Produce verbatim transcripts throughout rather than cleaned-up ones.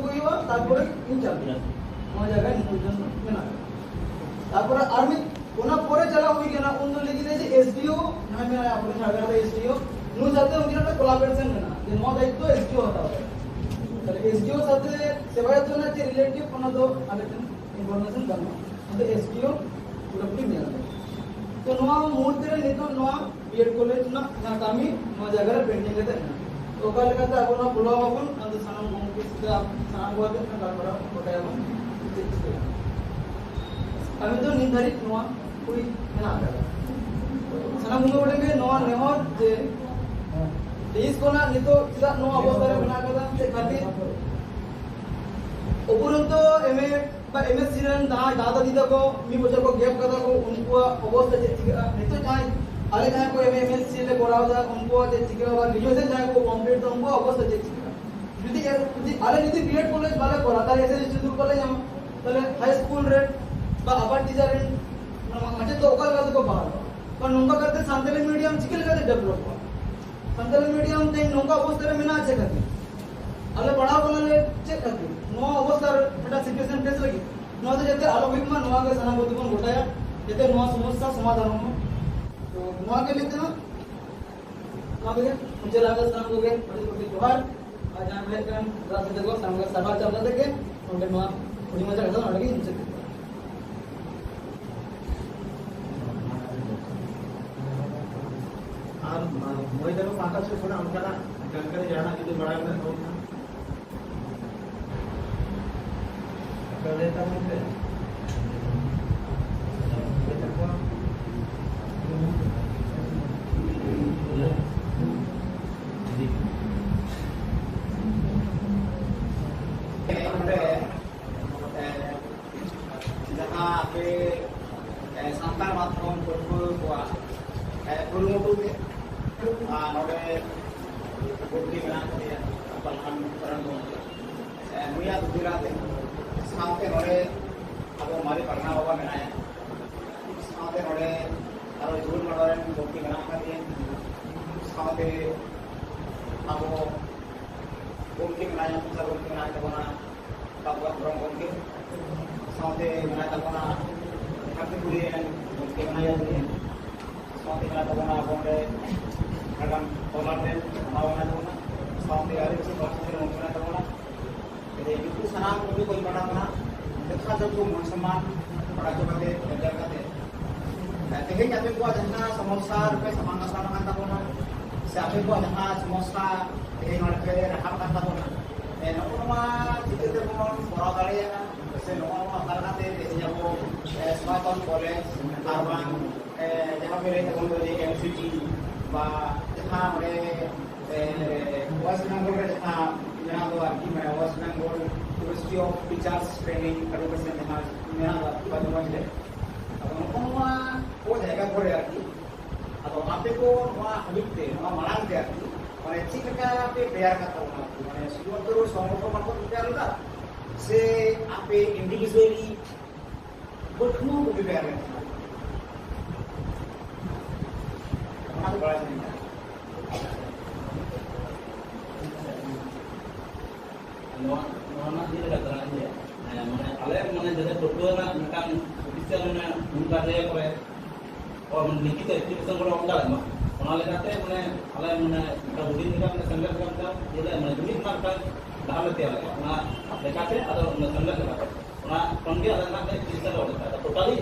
ᱦᱩᱭᱩᱜᱼᱟ, ᱛᱟᱨᱯᱚᱨᱮ ᱤᱧ ᱪᱟᱞᱟᱜᱼᱟ᱾ ᱱᱚᱣᱟ ᱡᱟᱭᱜᱟ ᱱᱤᱛᱚᱜ ᱡᱚᱱ ᱢᱮᱱᱟᱜᱼᱟ᱾ ᱛᱟᱨᱯᱚᱨᱮ ᱟᱨ ᱢᱤᱫ, ᱚᱱᱟ ᱯᱚᱨᱮ ᱪᱟᱞᱟᱣ ᱦᱩᱭ ᱠᱟᱱᱟ, ᱩᱱ ᱫᱚ ᱞᱟᱹᱭ ᱠᱮᱫᱟᱭ ᱡᱮ ᱮᱥ ᱰᱤ ᱳ, ᱡᱟᱦᱟᱸᱭ ᱢᱮᱱᱟᱭᱟ ᱟᱵᱚᱨᱮᱱ ᱡᱷᱟᱲᱜᱨᱟᱢ ᱨᱮ ᱮᱥ ᱰᱤ ᱳ, ᱱᱩᱭ ᱥᱟᱶᱛᱮ ᱩᱱᱠᱤᱱᱟᱜ ᱢᱤᱫᱴᱟᱝ ᱠᱳᱞᱟᱵᱚᱨᱮᱥᱚᱱ ᱢᱮᱱᱟᱜᱼᱟ, ᱡᱮ ᱱᱚᱣᱟ ᱫᱟᱭᱤᱛᱛᱚ ᱮᱥ ᱰᱤ ᱳ ᱦᱟᱛᱟᱣ ᱠᱟᱫᱟ᱾ ᱛᱟᱦᱞᱮ ᱮᱥ ᱰᱤ ᱳ ᱥᱟᱶᱛᱮ ᱥᱮᱵᱟᱭᱚᱛ ᱨᱮᱱᱟᱜ ᱪᱮᱫ ᱨᱤᱞᱮᱴᱤᱵᱷ, ᱚᱱᱟ ᱫᱚ ᱟᱞᱮ ᱴᱷᱮᱱ ᱤᱱᱯᱷᱚᱨᱢᱮᱥᱚᱱ ᱵᱟᱹᱱᱩᱜᱼᱟ, ᱚᱱᱟ ᱫᱚ ᱮᱥ ᱰᱤ ᱳ ᱯᱩᱨᱟᱹᱯᱩᱨᱤ ᱧᱮᱞ ᱟᱠᱟᱫᱟ᱾ ᱛᱚ ᱱᱚᱣᱟ ᱢᱩᱦᱩᱨᱛᱮ ᱨᱮ ᱱᱤᱛᱚᱜ ᱱᱚᱣᱟ ᱵᱤ ᱮᱰ ᱠᱚᱞᱮᱡᱽ ᱨᱮᱱᱟᱜ ᱡᱟᱦᱟᱸ ᱠᱟᱹᱢᱤ ᱱᱚᱣᱟ ᱡᱟᱭᱜᱟ ᱨᱮ ᱯᱮᱱᱰᱤᱝ ᱠᱟᱛᱮ ᱢᱮᱱᱟᱜᱼᱟ᱾ ᱛᱚ ᱚᱠᱟ ᱞᱮᱠᱟᱛᱮ ᱟᱵᱚ ᱱᱚᱣᱟ ᱯᱷᱚᱞᱳ ᱟᱵᱚᱱ, ᱚᱱᱟ ᱫᱚ ᱥᱟᱱᱟᱢ ᱜᱚᱢᱠᱮ ᱥᱟᱛᱮ ᱟᱵ-, ᱥᱟᱱᱟᱢ ᱠᱚ ᱟᱛᱮ ᱢᱤᱫᱴᱟᱝ ᱜᱟᱞᱢᱟᱨᱟᱣ ᱜᱚᱴᱟᱭᱟᱵᱚᱱ ᱪᱮᱫ ᱪᱤᱠᱟᱹᱜᱼᱟ᱾ ᱠᱟᱹᱢᱤ ᱫᱚ ᱱᱤᱛ ᱫᱷᱟᱹᱨᱤᱡ ᱱᱚᱣᱟ ᱦᱩᱭ ᱢᱮᱱᱟᱜ ᱟᱠᱟᱫᱟ᱾ ᱥᱟᱱᱟᱢ ᱠᱚᱜᱮ ᱵᱚᱞᱮ ᱜᱮ ᱱᱚᱣᱟ ᱱᱮᱦᱚᱨ ᱡᱮ ᱛᱮᱭᱤᱥ ᱠᱷᱚᱱᱟᱜ ᱱᱤᱛᱚᱜ ᱪᱮᱫᱟᱜ ᱱᱚᱣᱟ ᱚᱵᱚᱥᱛᱟ ᱨᱮ ᱢᱮᱱᱟᱜ ᱟᱠᱟᱫᱟ, ᱪᱮᱫ ᱠᱷᱟᱹᱛᱤᱨ ᱩᱯᱩᱨᱚᱱᱛᱚ ᱮᱢ ᱮ ᱵᱟ ᱮᱢ ᱮᱥ ᱥᱤ ᱨᱮᱱ ᱡᱟᱦᱟᱸᱭ ᱫᱟᱫᱟ ᱫᱤᱫᱟ ᱠᱚ ᱢᱤᱫ ᱵᱚᱪᱷᱚᱨ ᱠᱚ ᱜᱮᱯ ᱠᱟᱫᱟ ᱠᱚ, ᱩᱱᱠᱩᱣᱟᱜ ᱚᱵᱚᱥᱛᱟ ᱪᱮᱫ ᱪᱤᱠᱟᱹᱜᱼᱟ? ᱱᱤᱛᱚᱜ ᱡᱟᱦᱟᱸᱭ ᱟᱞᱮ ᱡᱟᱦᱟᱸᱭ ᱠᱚ ᱮᱢ ᱮ ᱮᱢ ᱮᱥ ᱥᱤ ᱞᱮ ᱠᱚᱨᱟᱣ ᱮᱫᱟ, ᱩᱱᱠᱩᱣᱟᱜ ᱪᱮᱫ ᱪᱤᱠᱟᱹᱜᱼᱟ? ᱟᱵᱟᱨ ᱜᱨᱮᱡᱩᱭᱮᱥᱚᱱ ᱡᱟᱦᱟᱸᱭ ᱠᱚ ᱠᱚᱢᱯᱞᱤᱴ ᱮᱫᱟ, ᱩᱱᱠᱩᱣᱟᱜ ᱚᱵᱚᱥᱛᱟ ᱪᱮᱫ ᱪᱤᱠᱟᱹᱜᱼᱟ? ᱡᱩᱫᱤ ᱮ-, ᱡᱩᱫᱤ ᱟᱞᱮ ᱡᱩᱫᱤ ᱵᱤ ᱮᱰ ᱠᱚᱞᱮᱡᱽ ᱵᱟᱞᱮ ᱠᱚᱨᱟᱣᱟ, ᱛᱟᱦᱞᱮ ᱮᱥ ᱮᱥ ᱥᱤ ᱥᱤᱰᱩᱞ ᱵᱟᱞᱮ ᱧᱟᱢᱟ, ᱛᱟᱦᱞᱮ ᱦᱟᱭ ᱥᱠᱩᱞ ᱨᱮ ᱵᱟ ᱟᱵᱟᱨ ᱴᱤᱪᱟᱨ ᱨᱮᱱ ᱢᱟᱪᱮᱫ ᱫᱚ ᱚᱠᱟ ᱞᱮᱠᱟ ᱛᱮᱠᱚ ᱯᱟᱲᱦᱟᱣ ᱠᱚᱣᱟ? ᱱᱚᱝᱠᱟ ᱠᱟᱛᱮ ᱥᱟᱱᱛᱟᱲᱤ ᱢᱤᱰᱤᱭᱟᱢ ᱪᱤᱠᱟᱹ ᱞᱮᱠᱟᱛᱮ ᱰᱮᱵᱷᱞᱚᱯᱚᱜᱼᱟ? ᱥᱟᱱᱛᱟᱲᱤ ᱢᱤᱰᱤᱭᱟᱢ ᱛᱮᱦᱮᱧ ᱱᱚᱝᱠᱟ ᱚᱵᱚᱥᱛᱟ ᱨᱮ ᱢᱮᱱᱟᱜᱼᱟ ᱪᱮᱫ ᱠᱷᱟᱹᱛᱤᱨ? ᱟᱞᱮ ᱯᱟᱲᱦᱟᱣ ᱠᱟᱱᱟᱞᱮ ᱪᱮᱫ ᱠᱷᱟᱹᱛᱤᱨ? ᱱᱚᱣᱟ ᱚᱵᱚᱥᱛᱟ ᱨᱮ ᱢᱤᱫᱴᱟᱝ ᱥᱤᱪᱩᱭᱮᱥᱚᱱ ᱯᱷᱮᱥ ᱞᱟᱹᱜᱤᱫ ᱱᱚᱣᱟ ᱫᱚ ᱡᱟᱛᱮ ᱟᱞᱚ ᱦᱩᱭᱩᱜ ᱢᱟ, ᱱᱚᱣᱟ ᱜᱮ ᱥᱟᱱᱟᱢ ᱠᱚᱛᱮ ᱵᱚᱱ ᱜᱚᱴᱟᱭᱟ, ᱡᱟᱛᱮ ᱱᱚᱣᱟ ᱥᱚᱢᱚᱥᱥᱟ ᱥᱚᱢᱟᱫᱷᱟᱱ ᱦᱚᱸ᱾ ᱛᱚ ᱱᱚᱣᱟ ᱜᱮ ᱞᱟᱹᱭ ᱛᱮᱱᱟᱜ, ᱱᱚᱣᱟ ᱜᱮ ᱢᱩᱪᱟᱹᱫ ᱞᱟᱦᱟ ᱥᱟᱱᱟᱢ ᱠᱚᱜᱮ ᱟᱹᱰᱤ ᱟᱹᱰᱤ ᱡᱚᱦᱟᱨ᱾ ᱟᱨ ᱡᱟᱦᱟᱸ ᱠᱚ ᱦᱮᱡ ᱠᱟᱱ ᱫᱟᱫᱟ ᱫᱤᱫᱤ ᱛᱟᱠᱚ ᱥᱟᱱᱟᱢ ᱠᱚ ᱥᱟᱨᱦᱟᱣ ᱪᱟᱞ ᱠᱟᱛᱮ ᱜᱮ ᱱᱚᱰᱮ ᱱᱚᱣᱟ ᱦᱩᱰᱤᱧ ᱢᱟᱪᱷᱟ ᱠᱟᱛᱷᱟ ᱱᱚᱰᱮ ᱜᱮ ᱢᱩᱪᱟᱹᱫ ᱠᱮᱫᱟ᱾ ᱟᱨ ᱢᱟᱹᱭ ᱛᱟᱠᱚ ᱯᱟᱦᱴᱟ ᱥᱮᱫ ᱠᱷᱚᱱᱟᱜ ᱚᱱᱠᱟᱱᱟᱜ ᱡᱟᱱᱠᱟᱨᱤ ᱡᱟᱦᱟᱱᱟᱜ ᱡᱩᱫᱤ ᱵᱟᱲᱟᱭ ᱢᱮᱱᱟᱜ ᱛᱟᱵᱚᱱ ᱠᱷᱟᱱ ᱟᱯᱮ ᱞᱟᱹᱭ ᱛᱟᱵᱚᱱ ᱯᱮ᱾ ᱢᱟᱹᱭ ᱛᱟᱠᱚ᱾ ᱡᱟᱦᱟᱸ ᱟᱯᱮ, ᱮ, ᱥᱟᱱᱛᱟᱲ ᱢᱟᱫᱽᱫᱷᱚᱢ ᱯᱟᱹᱴᱷᱩᱣᱟᱹ ᱠᱚᱣᱟᱜ, ᱮ, ᱠᱩᱨᱩᱢᱩᱴᱩ ᱛᱮ, ᱟᱨ ᱱᱚᱰᱮ ᱜᱚᱢᱠᱮ ᱢᱮᱱᱟᱜ ᱟᱠᱟᱫᱮᱭᱟ, ᱯᱨᱚᱫᱷᱟᱱ ᱠᱚᱨᱚᱱ ᱜᱚᱢᱠᱮ, ᱮ, ᱱᱩᱭᱟᱜ ᱫᱩᱞᱟᱹᱲ ᱛᱮ, ᱥᱟᱶᱛᱮ ᱱᱚᱰᱮ ᱟᱵᱚ ᱢᱟᱨᱮ ᱯᱟᱨᱜᱟᱱᱟ ᱵᱟᱵᱟ ᱢᱮᱱᱟᱭᱟ, ᱥᱟᱶᱛᱮ ᱱᱚᱰᱮ ᱟᱨᱚ ᱡᱩᱣᱟᱹᱱ ᱢᱟᱰᱣᱟ ᱨᱮᱱ ᱜᱚᱢᱠᱮ ᱢᱮᱱᱟᱜ ᱟᱠᱟᱫᱮᱭᱟ, ᱥᱟᱶᱛᱮ ᱟᱵᱚ ᱜᱚᱢᱠᱮ ᱢᱮᱱᱟᱭᱟ, ᱯᱨᱚᱫᱷᱟᱱ ᱜᱚᱢᱠᱮ ᱢᱮᱱᱟᱭ ᱛᱟᱵᱚᱱᱟ, ᱜᱚᱢᱠᱮ ᱥᱟᱶᱛᱮ ᱢᱮᱱᱟᱭ ᱛᱟᱵᱚᱱᱟ ᱠᱟᱹᱯᱤ ᱠᱩᱲᱤ ᱨᱮᱱ ᱜᱚᱢᱠᱮ ᱢᱮᱱᱟᱭᱟ, ᱥᱟᱶᱛᱮ ᱢᱮᱱᱟᱭ ᱛᱟᱵᱚᱱᱟ ᱟᱵᱚ ᱚᱸᱰᱮ ᱡᱷᱟᱲᱜᱨᱟᱢ ᱛᱚᱞᱟ ᱨᱮᱱ ᱚᱱᱟ ᱢᱮᱱᱟᱭ ᱛᱟᱵᱚᱱᱟ, ᱥᱟᱶᱛᱮ ᱟᱹᱫᱤᱵᱟᱹᱥᱤ ᱯᱟᱹᱨᱥᱤ ᱨᱮᱱ ᱜᱚᱢᱠᱮ ᱢᱮᱱᱟᱭ ᱛᱟᱵᱚᱱᱟ᱾ ᱱᱩᱠᱩ ᱥᱟᱱᱟᱢ ᱠᱚᱜᱮ ᱠᱚ ᱯᱟᱲᱟᱜ ᱠᱟᱱᱟ, ᱡᱚᱛᱷᱟᱛ ᱡᱚᱛᱷᱟᱛ ᱢᱟᱱ ᱥᱚᱱᱢᱟᱱ ᱵᱟᱲᱟ ᱦᱚᱪᱚ ᱠᱟᱛᱮ, ᱵᱮᱡᱟᱨ ᱠᱟᱛᱮ, ᱛᱮᱦᱮᱧ ᱟᱯᱮ ᱠᱚᱣᱟᱜ ᱡᱟᱦᱟᱸ ᱥᱚᱢᱚᱥᱥᱟ ᱨᱮᱯᱮ ᱥᱟᱢᱟᱝ ᱫᱟᱯᱨᱟᱢ ᱠᱟᱱ ᱛᱟᱵᱚᱱᱟ, ᱥᱮ ᱟᱯᱮ ᱠᱚᱣᱟᱜ ᱡᱟᱦᱟᱸ ᱥᱚᱢᱚᱥᱥᱟ ᱛᱮᱦᱮᱧ ᱱᱚᱰᱮ ᱯᱮ ᱨᱟᱠᱟᱵ ᱠᱟᱱ ᱛᱟᱵᱚᱱᱟ, ᱱᱚᱜᱼᱚ ᱱᱚᱣᱟ ᱪᱤᱠᱟᱹ ᱛᱮᱵᱚᱱ ᱠᱚᱨᱟᱣ ᱫᱟᱲᱮᱭᱟᱜᱼᱟ, ᱥᱮ ᱱᱚᱜᱼᱚ ᱱᱚᱣᱟ ᱚᱠᱟ ᱞᱮᱠᱟᱛᱮ ᱛᱮᱦᱮᱧ ᱟᱵᱚ ᱥᱚᱱᱟᱛᱚᱱ ᱠᱚᱞᱮᱡᱽ ᱟᱨ ᱵᱟᱝ ᱡᱟᱦᱟᱸ ᱯᱮ ᱞᱟᱹᱭ ᱛᱟᱵᱚᱱ ᱫᱚ ᱡᱮ ᱮᱢ ᱥᱤ ᱴᱤ ᱵᱟ ᱡᱟᱦᱟᱸ ᱚᱸᱰᱮ ᱮ, ᱳᱭᱮᱥᱴ ᱵᱮᱝᱜᱚᱞ ᱨᱮ ᱡᱟᱦᱟᱸ ᱢᱮᱱᱟᱜ ᱫᱚ ᱟᱨᱠᱤ, ᱢᱟᱱᱮ West Bengal university of teachers training education ᱡᱟᱦᱟᱸ ᱢᱮᱱᱟᱜ ᱫᱚ ᱟᱨᱠᱤ ᱵᱟᱡᱩᱜᱚᱸᱡᱽ ᱨᱮ, ᱟᱫᱚ ᱱᱚᱜᱼᱚ ᱱᱚᱣᱟ ᱠᱚ ᱡᱟᱭᱜᱟ ᱠᱚᱨᱮ ᱟᱨᱠᱤ, ᱟᱫᱚ ᱟᱯᱮ ᱠᱚ ᱱᱚᱣᱟ ᱦᱟᱹᱵᱤᱡ ᱛᱮ, ᱱᱚᱣᱟ ᱢᱟᱲᱟᱝ ᱛᱮ ᱟᱨᱠᱤ, ᱢᱟᱱᱮ ᱪᱮᱫ ᱞᱮᱠᱟ ᱯᱮ ᱛᱮᱭᱟᱨ ᱟᱠᱟᱫ ᱛᱟᱵᱚᱱᱟ ᱟᱨᱠᱤ? ᱢᱟᱱᱮ ᱥᱩᱫᱷᱩᱢᱟᱛᱨᱚ ᱥᱚᱝᱜᱚᱴᱷᱚᱱ ᱢᱟᱨᱯᱷᱚᱛ ᱯᱮ ᱛᱮᱭᱟᱨ ᱞᱮᱫᱟ, ᱥᱮ ᱟᱯᱮ ᱤᱱᱰᱤᱵᱷᱤᱡᱩᱣᱟᱞᱤ ᱯᱟᱹᱴᱷᱩᱣᱟᱹ ᱠᱚ ᱵᱮᱵᱷᱟᱨ ᱞᱮᱱ ᱛᱟᱦᱮᱸᱫ᱾ ᱚᱱᱟ ᱫᱚ ᱵᱟᱲᱟᱭ ᱥᱟᱱᱟᱧ ᱠᱟᱱᱟ᱾ ᱱᱚᱣᱟ, ᱱᱚᱣᱟ ᱨᱮᱱᱟᱜ ᱪᱮᱫ ᱞᱮᱠᱟ ᱠᱟᱱᱟ ᱡᱮ, ᱦᱮᱸ, ᱢᱟᱱᱮ ᱟᱞᱮ ᱢᱟᱱᱮ ᱡᱟᱛᱮ ᱯᱟᱹᱴᱷᱩᱣᱟᱹ ᱨᱮᱱᱟᱜ ᱢᱤᱫᱴᱟᱝ ᱚᱯᱷᱤᱥᱤᱭᱟᱞ ᱢᱟᱱᱮ ᱢᱤᱫ ᱵᱟᱨ ᱡᱟᱭᱜᱟ ᱠᱚᱨᱮ ᱚ, ᱢᱟᱱᱮ ᱞᱤᱠᱷᱤᱛ ᱮᱯᱞᱤᱠᱮᱥᱚᱱ ᱠᱚᱞᱮ ᱚᱞ ᱫᱟᱲᱮᱭᱟᱜ ᱢᱟ᱾ ᱚᱱᱟ ᱞᱮᱠᱟᱛᱮ ᱢᱟᱱᱮ ᱟᱞᱮ ᱢᱟᱱᱮ ᱢᱤᱫᱴᱟᱝ ᱦᱩᱰᱤᱧ ᱞᱮᱠᱟ ᱢᱟᱱᱮ ᱥᱮᱢᱞᱮᱫ ᱞᱮᱠᱟ ᱢᱤᱫᱴᱟᱝ ᱤᱭᱟᱹ ᱞᱮ, ᱢᱟᱱᱮ ᱡᱩᱢᱤᱫ ᱨᱮᱱᱟᱜ ᱢᱤᱫᱴᱟᱝ ᱰᱟᱦᱟᱨ ᱞᱮ ᱛᱮᱭᱟᱨ ᱞᱮᱫᱟ᱾ ᱚᱱᱟ ᱞᱮᱠᱟᱛᱮ ᱟᱫᱚ ᱚᱱᱟ ᱥᱮᱢᱞᱮᱫ ᱞᱮᱠᱟᱛᱮ ᱚᱱᱟ ᱠᱷᱚᱱ ᱜᱮ ᱟᱞᱮ ᱨᱮᱱᱟᱜ ᱞᱮ ᱮᱯᱞᱤᱠᱮᱥᱚᱱ ᱞᱮ ᱚᱞ ᱞᱮᱫᱟ᱾ ᱟᱫᱚ ᱴᱳᱴᱟᱞᱤ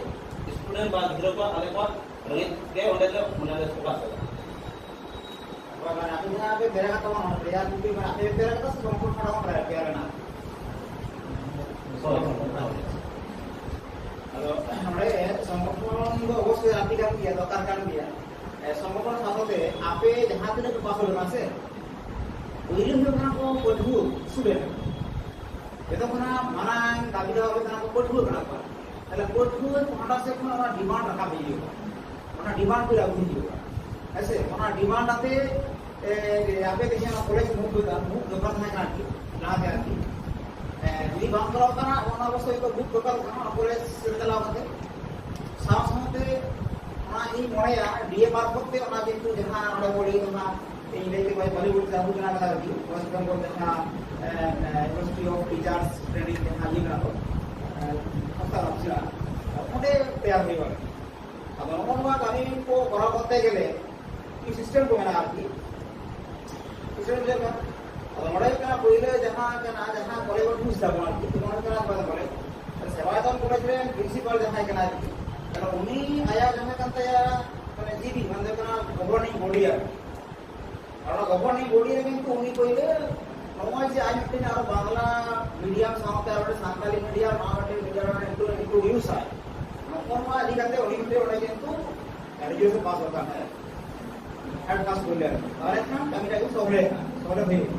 ᱥᱴᱩᱰᱮᱱᱴ ᱵᱟ ᱜᱤᱫᱽᱨᱟᱹ ᱠᱚᱣᱟᱜ ᱟᱞᱮ ᱠᱚᱣᱟᱜ ᱨᱮᱸᱜᱮᱡ ᱜᱮ ᱚᱸᱰᱮ ᱞᱮ, ᱚᱸᱰᱮ ᱞᱮ ᱯᱷᱳᱠᱟᱥ ᱞᱮᱫᱟ᱾ ᱦᱳᱭ, ᱢᱟᱱᱮ ᱟᱯᱮ ᱡᱟᱦᱟᱸ ᱯᱮ ᱯᱮᱨᱮᱡ ᱠᱟᱜ ᱛᱟᱵᱚᱱᱟ, ᱚᱱᱟ ᱯᱮᱭᱟ ᱠᱚᱯᱤ, ᱢᱟᱱᱮ ᱟᱯᱮ ᱯᱮ ᱯᱮᱨᱮᱡ ᱠᱟᱫᱟ ᱥᱮ ᱥᱚᱝᱜᱚᱴᱷᱚᱱ ᱠᱷᱚᱱᱟᱜ ᱯᱮ ᱯᱮᱨᱮᱡ ᱠᱟᱫᱟ? ᱦᱳᱭ, ᱦᱳᱭ, ᱦᱳᱭ᱾ ᱟᱫᱚ ᱱᱚᱰᱮ ᱥᱚᱝᱜᱚᱴᱷᱚᱱ ᱫᱚ ᱚᱵᱚᱥᱥᱳᱭ ᱞᱟᱹᱠᱛᱤ ᱠᱟᱱ ᱜᱮᱭᱟ, ᱫᱚᱨᱠᱟᱨ ᱠᱟᱱ ᱜᱮᱭᱟ᱾ ᱮ, ᱥᱚᱝᱜᱚᱴᱷᱚᱱ ᱥᱟᱶ ᱥᱟᱶᱛᱮ ᱟᱯᱮ ᱡᱟᱦᱟᱸ ᱛᱤᱱᱟᱹᱜ ᱯᱮ ᱯᱟᱥ ᱞᱮᱱᱟ ᱥᱮ, ᱯᱳᱭᱞᱳ ᱦᱩᱭᱩᱜ ᱠᱟᱱᱟ ᱠᱚ ᱯᱟᱹᱴᱷᱩᱣᱟᱹ, ᱥᱴᱩᱰᱮᱱᱴ᱾ ᱡᱚᱛᱚ ᱠᱷᱚᱱᱟᱜ ᱢᱟᱨᱟᱝ ᱫᱟᱹᱵᱤ ᱫᱚ ᱦᱩᱭᱩᱜ ᱠᱟᱱᱟ ᱠᱚ ᱯᱟᱹᱴᱷᱩᱣᱟᱹ ᱠᱟᱱᱟ ᱠᱚ᱾ ᱛᱟᱦᱞᱮ ᱯᱟᱹᱴᱷᱩᱣᱟᱹ ᱯᱟᱦᱴᱟ ᱥᱮᱫ ᱠᱷᱚᱱ ᱚᱱᱟ ᱰᱤᱢᱟᱱᱰ ᱨᱟᱠᱟᱵ ᱦᱩᱭᱩᱜᱼᱟ, ᱚᱱᱟ ᱰᱤᱢᱟᱱᱰ ᱠᱚ ᱟᱹᱜᱩ ᱦᱩᱭᱩᱜᱼᱟ, ᱦᱮᱸ ᱥᱮ? ᱚᱱᱟ ᱰᱤᱢᱟᱱᱰ ᱟᱛᱮ, ᱮ, ᱟᱯᱮ ᱛᱮᱦᱮᱧ ᱚᱱᱟ ᱠᱚᱞᱮᱡᱽ ᱢᱩᱵᱷ ᱫᱚᱨᱠᱟᱨ, ᱢᱩᱵᱷ ᱫᱚᱨᱠᱟᱨ ᱛᱟᱦᱮᱸ ᱠᱟᱱᱟ ᱟᱨᱠᱤ, ᱞᱟᱦᱟᱛᱮ ᱟᱨᱠᱤ᱾ ᱮ, ᱡᱩᱫᱤ ᱵᱟᱝ ᱠᱚᱨᱟᱣ ᱠᱟᱱᱟ, ᱚᱱᱟ ᱚᱵᱚᱥᱛᱟ ᱡᱚᱛᱚ ᱢᱩᱵᱷ ᱫᱚᱨᱠᱟᱨ ᱠᱟᱱᱟ, ᱚᱱᱟ ᱠᱚᱞᱮᱡᱽ ᱥᱮᱫ ᱪᱟᱞᱟᱣ ᱠᱟᱛᱮ᱾ ᱥᱟᱶ ᱥᱟᱶᱛᱮ ᱚᱱᱟ ᱤᱧ ᱢᱚᱱᱮᱭᱟ ᱰᱤ ᱮ ᱢᱟᱨᱯᱷᱚᱛ ᱛᱮ ᱚᱱᱟ ᱡᱮᱦᱮᱛᱩ ᱡᱟᱦᱟᱸ ᱚᱸᱰᱮ ᱠᱚ ᱞᱟᱹᱭ ᱚᱱᱟ ᱤᱧ ᱞᱟᱹᱭ ᱠᱮᱫ ᱵᱚᱞᱤᱣᱩᱰ ᱡᱟᱦᱟᱸ ᱠᱟᱱᱟ ᱠᱟᱛᱷᱟ ᱟᱨᱠᱤ, ᱳᱭᱮᱥᱴ ᱵᱮᱝᱜᱚᱞ ᱡᱟᱦᱟᱸ ᱤᱭᱩᱱᱤᱵᱷᱟᱨᱥᱤᱴᱤ ᱚᱯᱷ ᱴᱤᱪᱟᱨᱥ ᱴᱨᱮᱱᱤᱝ ᱡᱟᱦᱟᱸ ᱤᱭᱟᱹ ᱠᱟᱱᱟ ᱠᱚ, ᱥᱚᱝᱥᱛᱷᱟ ᱢᱮᱱᱟᱜᱼᱟ, ᱚᱸᱰᱮ ᱛᱮᱭᱟᱨ ᱦᱩᱭᱩᱜᱼᱟ᱾ ᱟᱫᱚ ᱱᱚᱜᱼᱚ ᱱᱚᱣᱟ ᱠᱟᱹᱢᱤ ᱠᱚ ᱠᱚᱨᱟᱣ ᱠᱚᱨᱛᱮ ᱜᱮᱞᱮ ᱢᱤᱫ ᱥᱤᱥᱴᱮᱢ ᱠᱚ ᱢᱮᱱᱟᱜᱼᱟ ᱟᱨᱠᱤ᱾ ᱥᱤᱥᱴᱮᱢ ᱪᱮᱫ ᱞᱮᱠᱟ? ᱟᱫᱚ ᱱᱚᱰᱮ ᱦᱩᱭᱩᱜ ᱠᱟᱱᱟ, ᱯᱳᱭᱞᱳ ᱡᱟᱦᱟᱸ ᱠᱟᱱᱟ, ᱡᱟᱦᱟᱸ ᱠᱚᱞᱮᱡᱽ ᱵᱚᱱ ᱵᱩᱡᱽ ᱛᱟᱵᱚᱱᱟ ᱟᱨᱠᱤ, ᱡᱮᱢᱚᱱ ᱦᱩᱭᱩᱜ ᱠᱟᱱᱟ ᱥᱮᱵᱟᱭᱚᱛᱚᱱ ᱠᱚᱞᱮᱡᱽ ᱨᱮᱱ ᱯᱨᱤᱱᱥᱤᱯᱟᱞ ᱡᱟᱦᱟᱸᱭ ᱠᱟᱱᱟᱭ ᱟᱨᱠᱤ, ᱛᱟᱦᱞᱮ ᱩᱱᱤ ᱟᱭᱟᱜ ᱡᱟᱦᱟᱸ ᱠᱟᱱ ᱛᱟᱭᱟ, ᱢᱟᱱᱮ ᱡᱤᱵᱤ, ᱢᱟᱱᱮ ᱦᱩᱭᱩᱜ ᱠᱟᱱᱟ ᱜᱚᱵᱷᱚᱨᱱᱤᱝ ᱵᱚᱰᱤ ᱟᱨᱠᱤ᱾ ᱟᱨ ᱚᱱᱟ ᱜᱚᱵᱷᱚᱨᱱᱤᱝ ᱵᱚᱰᱤ ᱨᱮ ᱠᱤᱱᱛᱩ ᱩᱱᱤ ᱯᱳᱭᱞᱳ ᱱᱚᱜᱼᱚᱭ ᱡᱮ ᱟᱡ ᱢᱤᱫᱴᱮᱱ ᱟᱨᱚ ᱵᱟᱝᱞᱟ ᱢᱤᱰᱤᱭᱟᱢ ᱥᱟᱶᱛᱮ ᱟᱨᱚ ᱢᱤᱫᱴᱮᱱ ᱥᱟᱱᱛᱟᱞᱤ ᱢᱤᱰᱤᱭᱟᱢ, ᱱᱚᱣᱟ ᱢᱤᱫᱴᱮᱱ ᱢᱤᱰᱤᱭᱟᱢ ᱨᱮ ᱤᱱᱴᱨᱳ-, ᱤᱱᱴᱨᱳᱰᱤᱭᱩᱥ ᱟᱭ, ᱱᱚᱜᱼᱚ ᱱᱚᱣᱟ ᱤᱫᱤ ᱠᱟᱛᱮ ᱩᱱᱤ ᱢᱤᱫᱴᱮᱱ ᱚᱸᱰᱮ ᱠᱤᱱᱛᱩ ᱜᱨᱮᱡᱩᱭᱮᱥᱚᱱ ᱯᱟᱥ ᱫᱚᱨᱠᱟᱨ ᱛᱟᱭᱟ᱾ ᱦᱮᱰ ᱯᱟᱥ ᱦᱩᱭ ᱞᱮᱱ, ᱛᱟᱦᱚᱞᱮ ᱠᱷᱟᱱ ᱠᱟᱹᱢᱤᱴᱟᱜ ᱜᱮ ᱥᱚᱦᱞᱮ, ᱥᱚᱦᱞᱮ ᱦᱩᱭᱩᱜᱼᱟ᱾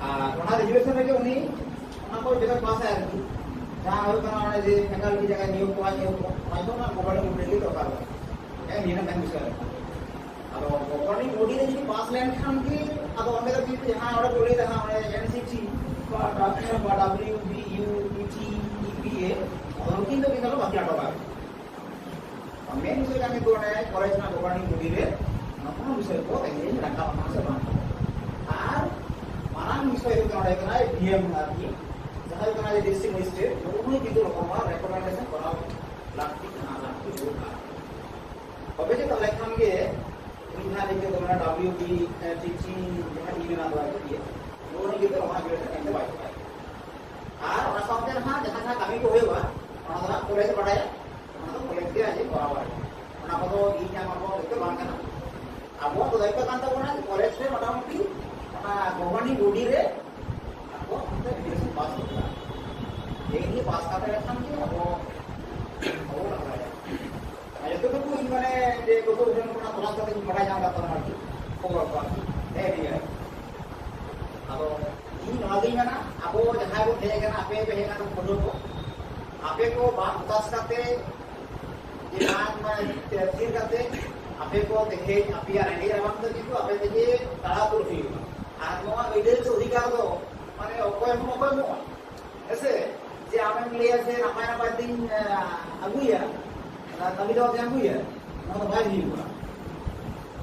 ᱟᱨ ᱚᱱᱟ ᱜᱨᱮᱡᱩᱭᱮᱥᱚᱱ ᱨᱮᱜᱮ ᱩᱱᱤ ᱚᱱᱟ ᱠᱚ ᱡᱚᱛᱚ ᱯᱟᱥ ᱟᱭ ᱟᱨᱠᱤ᱾ ᱡᱟᱦᱟᱸ ᱦᱩᱭᱩᱜ ᱠᱟᱱᱟ ᱚᱱᱮ ᱡᱮ ᱯᱷᱮᱠᱟᱞᱴᱤ ᱡᱟᱭᱜᱟ ᱱᱤᱭᱳᱜ ᱠᱚᱣᱟ, ᱱᱤᱭᱳᱜ ᱠᱚᱣᱟ, ᱚᱱᱟ ᱡᱚᱛᱚ ᱚᱱᱟ ᱜᱚᱵᱷᱚᱨᱱᱤᱝ ᱵᱚᱰᱤ ᱨᱮᱜᱮ ᱫᱚᱨᱠᱟᱨᱚᱜᱼᱟ᱾ ᱦᱮᱸ, ᱱᱤᱭᱟᱹ ᱨᱮᱱᱟᱜ ᱢᱮᱱ ᱵᱤᱥᱚᱭ ᱨᱮ᱾ ᱟᱫᱚ ᱜᱚᱵᱷᱚᱨᱱᱤᱝ ᱵᱚᱰᱤ ᱨᱮ ᱡᱩᱫᱤ ᱯᱟᱥ ᱞᱮᱱᱠᱷᱟᱱ ᱜᱮ, ᱟᱫᱚ ᱚᱸᱰᱮ ᱫᱚ ᱠᱤᱱᱛᱩ ᱡᱟᱦᱟᱸ ᱚᱸᱰᱮ ᱠᱚ ᱞᱟᱹᱭ ᱫᱟ ᱦᱟᱸᱜ, ᱚᱸᱰᱮ ᱮᱱ ᱥᱤ ᱴᱤ ᱵᱟ ᱰᱟ-, ᱵᱟ W B U, E T, E P A, ᱟᱫᱚ ᱱᱩᱠᱤᱱ ᱫᱚ ᱠᱤᱱᱛᱩ ᱵᱟᱹᱠᱤᱱ ᱟᱴᱚᱠᱟ᱾ ᱢᱮᱱ ᱵᱤᱥᱚᱭ ᱠᱟᱱ ᱜᱮ ᱚᱸᱰᱮ ᱠᱚᱞᱮᱡᱽ ᱨᱮᱱᱟᱜ ᱜᱚᱵᱷᱚᱨᱱᱤᱝ ᱵᱚᱰᱤ ᱨᱮ ᱱᱚᱣᱟ ᱵᱤᱥᱚᱭ ᱠᱚ ᱛᱮᱦᱮᱧ ᱨᱟᱠᱟᱵ ᱟᱠᱟᱱᱟ ᱥᱮ ᱵᱟᱝ? ᱟᱨ ᱢᱟᱨᱟᱝ ᱵᱤᱥᱚᱭ ᱦᱩᱭᱩᱜ ᱠᱟᱱᱟ ᱚᱸᱰᱮ ᱠᱟᱱᱟ ᱰᱤ ᱮᱢ ᱟᱨᱠᱤ, ᱡᱟᱦᱟᱸ ᱦᱩᱭᱩᱜ ᱠᱟᱱᱟ ᱡᱮ ᱰᱤᱥᱴᱨᱤᱠᱴ ᱢᱮᱡᱤᱥᱴᱨᱮᱴ, ᱱᱩᱜᱼᱩ ᱱᱩᱭ ᱠᱤᱱᱛᱩ ᱱᱚᱜᱼᱚ ᱱᱚᱣᱟ ᱨᱮᱠᱚᱢᱮᱱᱰᱮᱥᱚᱱ ᱠᱚᱨᱟᱣ ᱞᱟᱹᱠᱛᱤ ᱠᱟᱱᱟ, ᱞᱟᱹᱠᱛᱤ ᱦᱩᱭᱩᱜ ᱠᱟᱱᱟ᱾ ᱛᱚᱵᱮ ᱡᱮ ᱛᱟᱦᱚᱞᱮ ᱠᱷᱟᱱ ᱜᱮ ᱩᱱᱤ ᱡᱟᱦᱟᱸ ᱞᱟᱹᱭ ᱠᱮᱫ ᱫᱚ ᱚᱱᱟ ᱰᱟᱵᱞᱤᱭᱩ ᱵᱤ ᱴᱤ ᱴᱤ ᱡᱟᱦᱟᱸ ᱤ ᱢᱮᱱᱟᱜ ᱫᱚ ᱟᱨᱠᱤ, ᱱᱩᱜᱼᱩ ᱱᱩᱭ ᱠᱤᱱᱛᱩ ᱱᱚᱣᱟ ᱜᱨᱮᱰ ᱨᱮ ᱮᱢ ᱫᱚ ᱵᱟᱭ ᱪᱟᱵᱟᱭᱟ᱾ ᱟᱨ ᱚᱱᱟ ᱥᱟᱶᱛᱮ ᱱᱟᱦᱟᱜ ᱡᱟᱦᱟᱸ ᱡᱟᱦᱟᱸ ᱠᱟᱹᱢᱤ ᱠᱚ ᱦᱩᱭᱩᱜᱼᱟ, ᱚᱱᱟ ᱫᱚ ᱱᱟᱦᱟᱜ ᱠᱚᱞᱮᱡᱽ ᱮ ᱵᱟᱰᱟᱭᱟ, ᱚᱱᱟ ᱫᱚ ᱠᱚᱞᱮᱡᱽ ᱜᱮ ᱟᱡ ᱮ ᱠᱚᱨᱟᱣᱟ᱾ ᱚᱱᱟ ᱠᱚᱫᱚ ᱤᱧ ᱟᱢ ᱟᱵᱚᱣᱟᱜ ᱫᱟᱭᱤᱛᱛᱚ ᱵᱟᱝ ᱠᱟᱱᱟ᱾ ᱟᱵᱚᱣᱟᱜ ᱫᱚ ᱫᱟᱭᱤᱛᱛᱚ ᱠᱟᱱ ᱛᱟᱵᱚᱱᱟ ᱠᱚᱞᱮᱡᱽ ᱨᱮ ᱢᱚᱴᱟᱢᱩᱴᱤ ᱚᱱᱟ ᱜᱚᱵᱷᱚᱨᱱᱤᱝ ᱵᱚᱰᱤ ᱨᱮ ᱟᱵᱚ ᱚᱱᱛᱮ ᱨᱮᱡᱩᱞᱮᱥᱚᱱ ᱯᱟᱥ ᱫᱚᱨᱠᱟᱨ᱾ ᱱᱤᱭᱟᱹ ᱯᱟᱥ ᱠᱟᱛᱮ ᱞᱮᱠᱷᱟᱱ ᱜᱮ ᱟᱵᱚ, ᱟᱵᱚ ᱵᱚᱱ ᱞᱟᱦᱟ ᱫᱟᱲᱮᱭᱟᱜᱼᱟ᱾ ᱟᱨ ᱡᱚᱛᱚ ᱴᱩᱠᱩ ᱤᱧ ᱢᱟᱱᱮ ᱡᱮ ᱜᱚᱛᱚ ᱩᱫᱷᱟᱹᱨᱚᱱ ᱠᱷᱚᱱᱟᱜ ᱛᱚᱞᱟᱥ ᱠᱟᱛᱮ ᱤᱧ ᱵᱟᱰᱟᱭ ᱧᱟᱢ ᱠᱟᱫ ᱛᱟᱵᱚᱱᱟ ᱟᱨᱠᱤ, ᱠᱷᱚᱵᱚᱨ ᱠᱚ ᱟᱨᱠᱤ, ᱦᱮᱸ, ᱱᱤᱭᱟᱹ᱾ ᱟᱫᱚ ᱤᱧ ᱱᱚᱣᱟ ᱜᱤᱧ ᱢᱮᱱᱟ, ᱟᱵᱚ ᱡᱟᱦᱟᱸᱭ ᱵᱚᱱ ᱦᱮᱡ ᱟᱠᱟᱱᱟ, ᱟᱯᱮ ᱯᱮ ᱦᱮᱡ ᱟᱠᱟᱱᱟ ᱯᱟᱹᱴᱷᱩᱣᱟᱹ ᱠᱚ, ᱟᱯᱮ ᱠᱚ ᱵᱟᱝ ᱦᱚᱛᱟᱥ ᱠᱟᱛᱮ ᱡᱮ ᱵᱟᱝ, ᱢᱟᱱᱮ, ᱛᱷᱤᱨ ᱠᱟᱛᱮ ᱟᱯᱮ ᱠᱚ ᱛᱮᱦᱮᱧ ᱟᱯᱮᱭᱟᱜ ᱨᱮᱸᱜᱮᱡ ᱨᱟᱵᱟᱝ ᱫᱚ ᱠᱤᱱᱛᱩ ᱟᱯᱮ ᱛᱮᱜᱮ ᱛᱟᱲᱟ ᱩᱛᱟᱹᱨ ᱦᱩᱭᱩᱜᱼᱟ᱾ ᱟᱨ ᱱᱚᱣᱟ ᱟᱹᱭᱫᱟᱹᱨ ᱥᱮ ᱚᱫᱷᱤᱠᱟᱨ ᱫᱚ, ᱢᱟᱱᱮ, ᱚᱠᱚᱭ ᱦᱚᱸ ᱵᱟᱠᱚ ᱮᱢᱚᱜᱼᱟ᱾ ᱦᱮᱸᱥᱮ? ᱡᱮ ᱟᱢᱮᱢ ᱞᱟᱹᱭᱟ ᱡᱮ ᱱᱟᱯᱟᱭ ᱱᱟᱯᱟᱭ ᱛᱤᱧ, ᱮ, ᱟᱹᱜᱩᱭᱟ, ᱚᱱᱟ ᱠᱟᱹᱢᱤ ᱫᱚ ᱟᱹᱜᱩᱭᱟ, ᱱᱚᱣᱟ ᱫᱚ ᱵᱟᱭ ᱦᱩᱭᱩᱜᱼᱟ᱾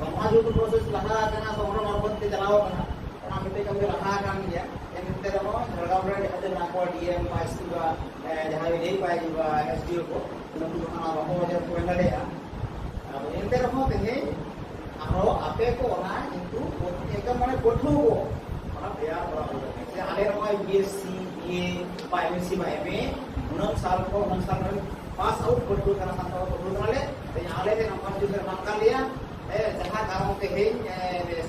ᱱᱚᱣᱟ ᱡᱮᱦᱮᱛᱩ ᱯᱨᱚᱥᱮᱥ ᱞᱟᱦᱟ ᱟᱠᱟᱱᱟ, ᱥᱚᱝᱜᱨᱚᱦᱚ ᱢᱟᱨᱯᱷᱚᱛ ᱛᱮ ᱪᱟᱞᱟᱣ ᱟᱠᱟᱱᱟ, ᱚᱱᱟ ᱢᱤᱫᱴᱮᱡ ᱠᱟᱹᱢᱤ ᱞᱟᱦᱟ ᱟᱠᱟᱱ ᱜᱮᱭᱟ᱾ ᱮᱱᱛᱮ ᱨᱮᱦᱚᱸ ᱡᱷᱟᱲᱜᱨᱟᱢ ᱨᱮ ᱡᱟᱦᱟᱸ ᱛᱤᱱᱟᱹᱜ ᱠᱚ ᱰᱤ ᱮᱢ ᱵᱟ ᱮᱥ ᱯᱤ ᱵᱟ, ᱮ, ᱡᱟᱦᱟᱸᱭ ᱞᱟᱹᱭ ᱵᱟᱭ ᱦᱤᱡᱩᱜᱼᱟ, ᱮᱥ ᱰᱤ ᱳ ᱠᱚ, ᱩᱱᱠᱩ ᱫᱚ ᱦᱟᱸᱜ ᱵᱟᱠᱚ ᱚᱡᱮ ᱠᱚ ᱮᱢ ᱫᱟᱲᱮᱭᱟᱜᱼᱟ᱾ ᱟᱫᱚ ᱮᱱᱛᱮ ᱨᱮᱦᱚᱸ ᱛᱮᱦᱮᱧ ᱟᱨᱦᱚᱸ ᱟᱯᱮ ᱠᱚ ᱚᱱᱟ ᱠᱤᱱᱛᱩ ᱮᱠᱫᱚᱢ ᱢᱟᱱᱮ ᱯᱟᱹᱴᱷᱩᱣᱟᱹ ᱠᱚ ᱚᱱᱟ ᱛᱮᱭᱟᱨ ᱠᱚᱨᱟᱣ ᱦᱩᱭᱩᱜᱼᱟ᱾ ᱡᱮ ᱟᱞᱮ ᱱᱚᱜᱼᱚᱭ ᱵᱤ ᱮᱥ ᱥᱤ, ᱵᱤ ᱮ ᱵᱟ ᱮᱢ ᱮᱥ ᱥᱤ ᱵᱟ ᱮᱢ ᱮ ᱩᱱᱟᱹᱜ ᱥᱟᱞ ᱠᱷᱚᱱ ᱩᱱᱟᱹᱜ ᱥᱟᱞ ᱨᱮᱱ ᱯᱟᱥ ᱟᱣᱩᱴ ᱯᱟᱹᱴᱷᱩᱣᱟᱹ ᱠᱟᱱᱟ, ᱥᱟᱱᱛᱟᱲ ᱯᱟᱹᱴᱷᱩᱣᱟᱹ ᱠᱟᱱᱟᱞᱮ᱾ ᱛᱮᱦᱮᱧ ᱟᱞᱮ ᱨᱮᱱ ᱱᱚᱝᱠᱟᱱ ᱡᱩᱜᱽ ᱨᱮ ᱵᱟᱝ ᱠᱟᱱ ᱞᱮᱭᱟ, ᱦᱮᱸ, ᱡᱟᱦᱟᱸ ᱠᱟᱨᱚᱱ ᱛᱮᱦᱮᱧ, ᱮ,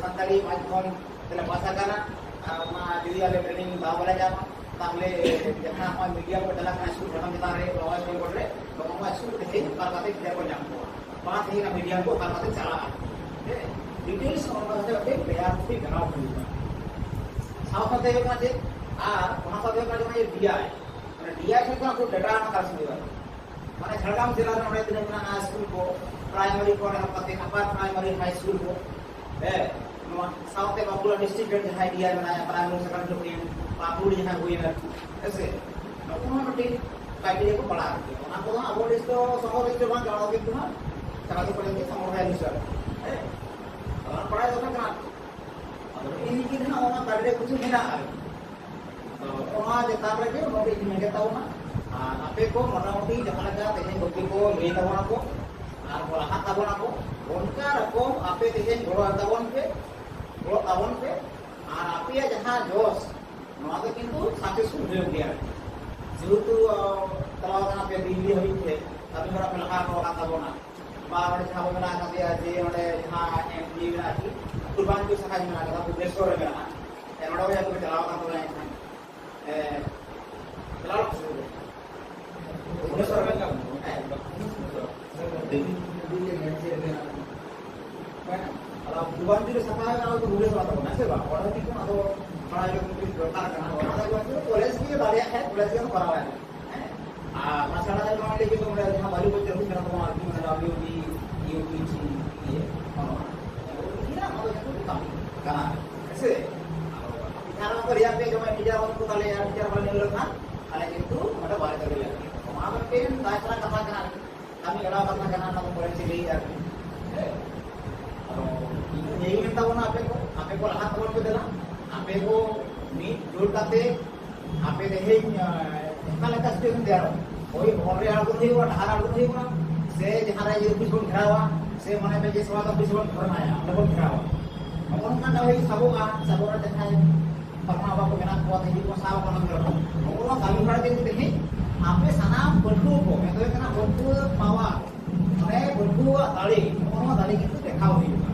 ᱥᱟᱱᱛᱟᱲᱤ ᱢᱟᱫᱽᱫᱷᱚᱢ ᱛᱮᱞᱮ ᱯᱟᱥ ᱟᱠᱟᱱᱟ᱾ ᱟᱨ ᱚᱱᱟ ᱡᱩᱫᱤ ᱟᱞᱮ ᱴᱨᱮᱱᱤᱝ ᱫᱟᱣ ᱵᱟᱞᱮ ᱧᱟᱢᱟ, ᱛᱟᱦᱞᱮ ᱡᱟᱦᱟᱸ ᱱᱚᱜᱼᱚᱭ ᱢᱤᱰᱤᱭᱟᱢ ᱠᱚ ᱪᱟᱞᱟᱜ ᱠᱟᱱᱟ ᱥᱠᱩᱞ ᱥᱟᱱᱟᱢ ᱪᱮᱛᱟᱱ ᱨᱮ, ᱱᱚᱣᱟ ᱥᱠᱩᱞ ᱨᱮ, ᱱᱚᱣᱟ ᱥᱠᱩᱞ ᱛᱮᱦᱮᱧ ᱚᱠᱟ ᱞᱮᱠᱟᱛᱮ ᱜᱤᱫᱽᱨᱟᱹ ᱠᱚ ᱧᱟᱢ ᱠᱚᱣᱟ, ᱵᱟᱝ ᱛᱮᱦᱮᱧ ᱚᱱᱟ ᱢᱤᱰᱤᱭᱟᱢ ᱠᱚ ᱚᱠᱟ ᱞᱮᱠᱟᱛᱮ ᱪᱟᱞᱟᱜᱼᱟ, ᱦᱮᱸ, ᱰᱤᱴᱮᱞᱥ ᱚᱱᱟ ᱠᱟᱛᱮ ᱢᱤᱫᱴᱮᱱ ᱯᱞᱮᱭᱟᱨ ᱠᱚ ᱵᱮᱱᱟᱣ ᱦᱩᱭᱩᱜᱼᱟ᱾ ᱥᱟᱶ ᱥᱟᱶᱛᱮ ᱦᱩᱭᱩᱜ ᱠᱟᱱᱟ ᱪᱮᱫ, ᱟᱨ ᱚᱱᱟ ᱥᱟᱶᱛᱮ ᱦᱩᱭᱩᱜ ᱠᱟᱱᱟ ᱡᱮ ᱰᱤ ᱟᱭ, ᱢᱟᱱᱮ ᱰᱤ ᱟᱭ ᱥᱮᱫ ᱠᱷᱚᱱ ᱟᱵᱚ ᱰᱮᱴᱟ ᱚᱱᱟ ᱠᱟᱞᱮᱠᱥᱚᱱ ᱦᱩᱭᱩᱜᱼᱟ᱾ ᱢᱟᱱᱮ ᱡᱷᱟᱲᱜᱨᱟᱢ ᱡᱮᱞᱟ ᱨᱮ ᱚᱸᱰᱮ ᱛᱤᱱᱟᱹᱜ ᱢᱮᱱᱟᱜᱼᱟ ᱥᱠᱩᱞ ᱠᱚ, ᱯᱨᱟᱭᱢᱟᱨᱤ ᱠᱷᱚᱱ ᱮᱦᱚᱵ ᱠᱟᱛᱮ ᱟᱯᱟᱨ ᱯᱨᱟᱭᱢᱟᱨᱤ ᱦᱟᱭ ᱥᱠᱩᱞ ᱠᱚ, ᱦᱮᱸ, ᱱᱚᱣᱟ ᱥᱟᱶᱛᱮ ᱵᱟᱸᱠᱩᱲᱟ ᱰᱤᱥᱴᱨᱤᱠᱴ ᱨᱮ ᱡᱟᱦᱟᱸᱭ ᱰᱤ ᱟᱭ ᱢᱮᱱᱟᱭᱟ, ᱯᱨᱟᱭᱢᱟᱨᱤ ᱥᱮᱠᱮᱱᱰᱟᱨᱤ ᱦᱩᱭᱮᱱ, ᱯᱟᱹᱠᱩᱲ ᱡᱟᱦᱟᱸ ᱦᱩᱭᱮᱱ ᱟᱨᱠᱤ, ᱦᱮᱸ ᱥᱮ? ᱱᱩᱠᱩ ᱦᱚᱸ ᱢᱤᱫᱴᱤᱡ ᱠᱨᱟᱭᱴᱮᱨᱤᱭᱟ ᱠᱚ ᱯᱟᱲᱟᱜᱼᱟ ᱟᱨᱠᱤ᱾ ᱚᱱᱟ ᱠᱚᱫᱚ ᱦᱟᱸᱜ ᱟᱵᱚ ᱞᱤᱥᱴ ᱫᱚ ᱥᱚᱝᱜᱨᱚᱦᱚ ᱞᱤᱥᱴ ᱫᱚ ᱵᱟᱝ ᱠᱟᱱᱟ, ᱠᱤᱱᱛᱩ ᱦᱟᱸᱜ ᱪᱟᱞᱟᱣ ᱫᱚ ᱯᱟᱞᱮᱱ ᱜᱮ ᱥᱚᱝᱜᱨᱚᱦᱚ ᱞᱤᱥᱴ ᱨᱮ, ᱦᱮᱸ? ᱚᱱᱟ ᱯᱟᱲᱟᱭ ᱫᱚ ᱠᱟᱱᱟ᱾ ᱟᱫᱚ ᱤᱧ ᱜᱮ ᱦᱟᱸᱜ ᱚᱱᱟ ᱠᱟᱨᱰ ᱨᱮ ᱠᱤᱪᱷᱩ ᱢᱮᱱᱟᱜᱼᱟ ᱟᱨᱠᱤ᱾ ᱛᱚ, ᱚᱱᱟ ᱪᱮᱛᱟᱱ ᱨᱮᱜᱮ ᱱᱚᱰᱮ ᱤᱧ ᱢᱮᱱ ᱛᱟᱵᱚᱱᱟ᱾ ᱟᱨ ᱟᱯᱮ ᱠᱚ ᱢᱚᱴᱟᱢᱩᱴᱤ ᱡᱟᱦᱟᱸ ᱞᱮᱠᱟ ᱛᱮᱦᱮᱧ ᱜᱚᱢᱠᱮ ᱠᱚ ᱞᱟᱹᱭ ᱛᱟᱵᱚᱱᱟ ᱠᱚ ᱟᱨ ᱠᱚ ᱞᱟᱦᱟᱜ ᱛᱟᱵᱚᱱᱟ ᱠᱚ, ᱚᱱᱠᱟ ᱨᱚᱠᱚᱢ ᱟᱯᱮ ᱛᱮᱦᱮᱧ ᱜᱚᱲᱚ ᱛᱟᱵᱚᱱ ᱯᱮ, ᱜᱚᱲᱚ ᱛᱟᱵᱚᱱ ᱯᱮ᱾ ᱟᱨ ᱟᱯᱮᱭᱟᱜ ᱡᱟᱦᱟᱸ ᱡᱚᱥ, ᱱᱚᱣᱟ ᱫᱚ ᱠᱤᱱᱛᱩ ᱥᱟᱠᱥᱮᱥᱯᱷᱩᱞ ᱦᱩᱭᱩᱜ ᱜᱮᱭᱟ᱾ ᱡᱮᱦᱮᱛᱩ, ᱟᱸ, ᱪᱟᱞᱟᱣ ᱠᱟᱱᱟ ᱯᱮ ᱫᱤᱞᱞᱤ ᱦᱟᱹᱵᱤᱡ ᱛᱮ, ᱠᱟᱹᱢᱤ ᱦᱚᱨᱟ ᱯᱮ ᱞᱟᱦᱟ ᱦᱚᱴᱚ ᱟᱠᱟᱫ ᱛᱟᱵᱚᱱᱟ᱾ ᱵᱟ ᱚᱸᱰᱮ ᱡᱟᱦᱟᱸ ᱵᱚᱱ ᱢᱮᱱᱟᱜ ᱟᱠᱟᱫᱮᱭᱟ ᱡᱮ ᱚᱸᱰᱮ ᱡᱟᱦᱟᱸ ᱮᱢ ᱯᱤ ᱢᱮᱱᱟᱜᱼᱟ ᱠᱤ, ᱯᱩᱨᱵᱟᱧᱪᱚᱞ ᱥᱟᱠᱷᱟ ᱢᱮᱱᱟᱜ ᱟᱠᱟᱫᱟ, ᱵᱷᱩᱵᱽᱱᱮᱥᱚᱨ ᱨᱮ ᱢᱮᱱᱟᱜᱼᱟ᱾ ᱮ, ᱱᱚᱰᱮ ᱦᱚᱸ ᱡᱟᱦᱟᱸ ᱠᱚ ᱪᱟᱞᱟᱣ ᱟᱠᱟᱱ ᱛᱟᱵᱚᱱᱟ ᱮᱱᱠᱷᱟᱱ, ᱮ, ᱪᱟᱞᱟᱣ ᱟᱠᱟᱱᱟ ᱥᱮ ᱵᱷᱩᱵᱽᱱᱮᱥᱚᱨ ᱨᱮ ᱢᱮᱱᱟᱜ ᱵᱚᱱᱟ᱾ ᱦᱮᱸ᱾ ᱟᱫᱚ ᱯᱩᱨᱵᱟᱧᱪᱚᱞ ᱥᱟᱠᱷᱟ ᱦᱩᱭᱩᱜ ᱠᱟᱱᱟ, ᱟᱫᱚ ᱵᱷᱩᱵᱽᱱᱮᱥᱚᱨ ᱟᱛᱟ ᱵᱚᱱᱟ, ᱦᱮᱸ ᱥᱮ ᱵᱟᱝ? ᱚᱸᱰᱮ ᱦᱚᱸ ᱠᱤᱱᱛᱩ ᱟᱫᱚ ᱵᱟᱲᱟᱭ ᱫᱚ ᱠᱤᱱᱛᱩ ᱫᱚᱨᱠᱟᱨ ᱠᱟᱱᱟ᱾ ᱚᱱᱟ ᱫᱚ ᱠᱤᱱᱛᱩ ᱠᱚᱞᱮᱡᱽ ᱜᱮ ᱫᱟᱲᱮᱭᱟᱜ ᱠᱷᱟᱡ ᱠᱚᱞᱮᱡᱽ ᱜᱮ ᱠᱚᱨᱟᱣᱟ᱾ ᱦᱮᱸ? ᱟᱨ ᱚᱱᱟ ᱪᱷᱟᱲᱟ ᱱᱚᱣᱟ ᱞᱟᱹᱜᱤᱫ ᱫᱚ ᱚᱸᱰᱮ ᱡᱟᱦᱟᱸ ᱵᱟᱹᱞᱤ ᱵᱚᱡᱽ ᱪᱟᱹᱞᱩᱜ ᱠᱟᱱᱟ, ᱛᱚᱢᱟ ᱟᱨᱠᱤ, ᱢᱟᱱᱮ, W B, U P G, ᱤᱭᱟᱹ, ᱚᱱᱟ, ᱚᱱᱟ ᱫᱚ ᱡᱚᱛᱚ ᱠᱟᱹᱢᱤ ᱠᱟᱱᱟ, ᱦᱮᱸ ᱥᱮ? ᱟᱨ ᱡᱟᱦᱟᱸ ᱱᱚᱣᱟ ᱠᱚ ᱨᱮᱭᱟᱜ ᱯᱮ ᱡᱚᱢᱟ, ᱴᱤᱪᱟᱨ ᱵᱟᱹᱱᱩᱜ ᱠᱚ ᱛᱟᱞᱮᱭᱟ, ᱴᱤᱪᱟᱨ ᱵᱟᱞᱮ ᱧᱮᱞ ᱞᱮᱠᱷᱟᱱ, ᱟᱞᱮ ᱠᱤᱱᱛᱩ ᱱᱚᱰᱮ ᱵᱟᱞᱮ ᱪᱟᱹᱞᱩᱭᱟ᱾ ᱱᱚᱣᱟ ᱫᱚ ᱢᱤᱫᱴᱮᱱ ᱛᱟᱪᱷᱟᱲᱟ ᱠᱟᱛᱷᱟ ᱠᱟᱱᱟ, ᱠᱟᱹᱢᱤ ᱮᱲᱟᱣ ᱠᱟᱛᱷᱟ ᱠᱟᱱᱟ, ᱚᱱᱟ ᱫᱚ ᱯᱚᱨᱮ ᱪᱮᱫ ᱞᱟᱹᱭ ᱟᱨᱠᱤ᱾ ᱦᱮᱸ? ᱤᱧ ᱫᱚ ᱱᱤᱭᱟᱹ ᱜᱤᱧ ᱢᱮᱛᱟ ᱵᱚᱱᱟ, ᱟᱯᱮ ᱠᱚ, ᱟᱯᱮ ᱠᱚ ᱞᱟᱦᱟ ᱛᱟᱵᱚᱱ ᱯᱮ ᱫᱮᱞᱟ, ᱟᱯᱮ ᱠᱚ ᱢᱤᱫ ᱡᱳᱴ ᱠᱟᱛᱮ ᱟᱯᱮ ᱛᱮᱦᱮᱧ, ᱟᱸ, ᱚᱠᱟ ᱞᱮᱠᱟ situation ᱛᱮᱭᱟᱨᱚᱜ, ᱦᱳᱭ ᱦᱚᱨ ᱨᱮ ᱟᱬᱜᱚᱱ ᱦᱩᱭᱩᱜᱼᱟ, ᱰᱟᱦᱟᱨ ᱟᱬᱜᱚᱱ ᱦᱩᱭᱩᱜᱼᱟ, ᱥᱮ ᱡᱟᱦᱟᱸ ᱨᱮ ᱚᱯᱷᱤᱥ ᱵᱚᱱ ᱜᱷᱮᱨᱟᱣᱟ, ᱥᱮ ᱢᱟᱱᱮ ᱯᱮ ᱡᱮ ᱥᱚᱵᱷᱟ ᱚᱯᱷᱤᱥ ᱵᱚᱱ ᱫᱷᱚᱨᱱᱟᱭᱟ, ᱚᱸᱰᱮ ᱵᱚᱱ ᱜᱷᱮᱨᱟᱣᱟ᱾ ᱱᱚᱜᱼᱚ ᱱᱚᱝᱠᱟᱱ ᱫᱟᱣ ᱦᱩᱭᱩᱜ ᱥᱟᱵᱚᱜᱼᱟ, ᱥᱟᱵᱚᱜ ᱨᱮ ᱡᱟᱦᱟᱸᱭ ᱯᱟᱲᱦᱟᱣ ᱵᱟᱠᱚ ᱢᱮᱱᱟᱜ ᱠᱚᱣᱟ, ᱛᱮᱦᱮᱧ ᱠᱚ ᱥᱟᱵ ᱟᱠᱟᱱᱟ ᱜᱷᱮᱨᱟᱣ᱾ ᱱᱚᱜᱼᱚ ᱱᱚᱣᱟ ᱠᱟᱹᱢᱤ ᱦᱚᱨᱟ ᱫᱤᱱ ᱛᱮᱦᱮᱧ ᱟᱯᱮ ᱥᱟᱱᱟᱢ ᱯᱟᱹᱴᱷᱩᱣᱟᱹ ᱠᱚ, ᱢᱮᱱ ᱫᱚ ᱦᱩᱭᱩᱜ ᱠᱟᱱᱟ ᱯᱟᱹᱴᱷᱩᱣᱟᱹ ᱯᱟᱣᱟᱨ, ᱢᱟᱱᱮ ᱯᱟᱹᱴᱷᱩᱣᱟᱹᱣᱟᱜ ᱫᱟᱲᱮ, ᱱᱚᱜᱼᱚ ᱱᱚᱣᱟ ᱫᱟᱲᱮ ᱠᱤᱱᱛᱩ ᱫᱮᱠᱷᱟᱣ ᱦᱩᱭᱩᱜᱼᱟ᱾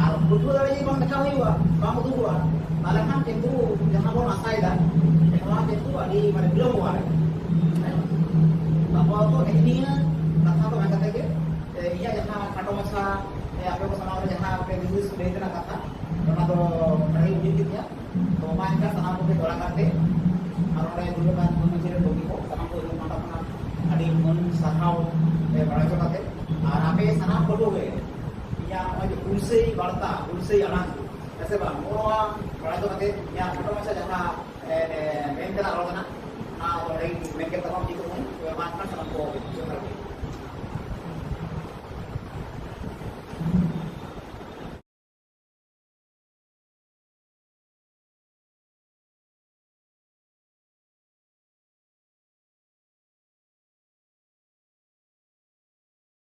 ᱟᱨ ᱯᱟᱹᱴᱷᱩᱣᱟᱹ ᱫᱟᱲᱮ ᱡᱩᱫᱤ ᱵᱟᱝ ᱫᱮᱠᱷᱟᱣ ᱦᱩᱭᱩᱜᱼᱟ, ᱵᱟᱝ ᱩᱫᱩᱜᱚᱜᱼᱟ, ᱛᱟᱦᱚᱞᱮ ᱠᱷᱟᱱ ᱠᱤᱱᱛᱩ ᱡᱟᱦᱟᱸ ᱵᱚᱱ ᱟᱥᱟᱭᱮᱫᱟ, ᱱᱚᱣᱟ ᱠᱤᱱᱛᱩ ᱟᱹᱰᱤ ᱢᱟᱱᱮ ᱵᱤᱞᱚᱢᱚᱜᱼᱟ ᱟᱨᱠᱤ᱾ ᱦᱮᱸ? ᱛᱟᱨᱯᱚᱨ ᱫᱚ ᱱᱮᱜᱼᱮ ᱱᱤᱭᱟᱹ ᱠᱟᱛᱷᱟ ᱠᱚ ᱢᱮᱱ ᱠᱟᱛᱮ ᱜᱮ, ᱮ, ᱤᱧᱟᱹᱜ ᱡᱟᱦᱟᱸ ᱠᱷᱟᱴᱚ ᱢᱟᱪᱷᱟ, ᱮ, ᱟᱯᱮ ᱠᱚ ᱥᱟᱢᱟᱝ ᱨᱮ ᱡᱟᱦᱟᱸ ᱟᱯᱮ ᱵᱤᱥᱮᱥ ᱞᱟᱹᱭ ᱛᱮᱱᱟᱜ ᱠᱟᱛᱷᱟ, ᱚᱱᱟ ᱫᱚ ᱱᱚᱰᱮ ᱜᱮ ᱢᱩᱪᱟᱹᱫ ᱠᱮᱫ ᱜᱮᱭᱟ᱾ ᱛᱚ ᱢᱟ ᱮᱱᱠᱷᱟᱱ ᱥᱟᱱᱟᱢ ᱠᱚᱜᱮ ᱫᱚᱭᱟ ᱠᱟᱛᱮ ᱟᱨ ᱚᱸᱰᱮ ᱫᱩᱲᱩᱵ ᱟᱠᱟᱱ ᱢᱟᱹᱡᱷᱤ ᱨᱮᱱ ᱵᱩᱰᱷᱤ ᱠᱚ ᱥᱟᱱᱟᱢ ᱠᱚ ᱤᱧ ᱯᱟᱦᱴᱟ ᱠᱷᱚᱱᱟᱜ ᱟᱹᱰᱤ ᱢᱟᱹᱱ ᱥᱟᱨᱦᱟᱣ ᱮ ᱵᱟᱲᱟᱭ ᱦᱚᱪᱚ ᱠᱟᱛᱮ, ᱟᱨ ᱟᱯᱮ ᱥᱟᱱᱟᱢ ᱯᱟᱹᱴᱷᱩᱣᱟᱹ ᱜᱮ ᱤᱧᱟᱹᱜ ᱱᱚᱜᱼᱚᱭ ᱡᱮ ᱦᱩᱞᱥᱟᱹᱭ ᱵᱟᱨᱛᱟ, ᱦᱩᱞᱥᱟᱹᱭ ᱟᱲᱟᱝ, ᱦᱮᱸ ᱥᱮ ᱵᱟᱝ, ᱱᱚᱜᱼᱚ ᱱᱚᱣᱟ ᱵᱟᱲᱟᱭ ᱦᱚᱪᱚ ᱠᱟᱛᱮ ᱤᱧᱟᱹᱜ ᱠᱷᱟᱴᱚ ᱢᱟᱪᱷᱟ ᱡᱟᱦᱟᱸ, ᱮ, ᱮ, ᱢᱮᱱ ᱛᱮᱱᱟᱜ ᱨᱚᱲ ᱠᱟᱱᱟ, ᱚᱱᱟ ᱫᱚ ᱚᱸᱰᱮ ᱜᱮ ᱢᱮᱱ ᱠᱮᱫ ᱛᱟᱵᱚᱱ᱾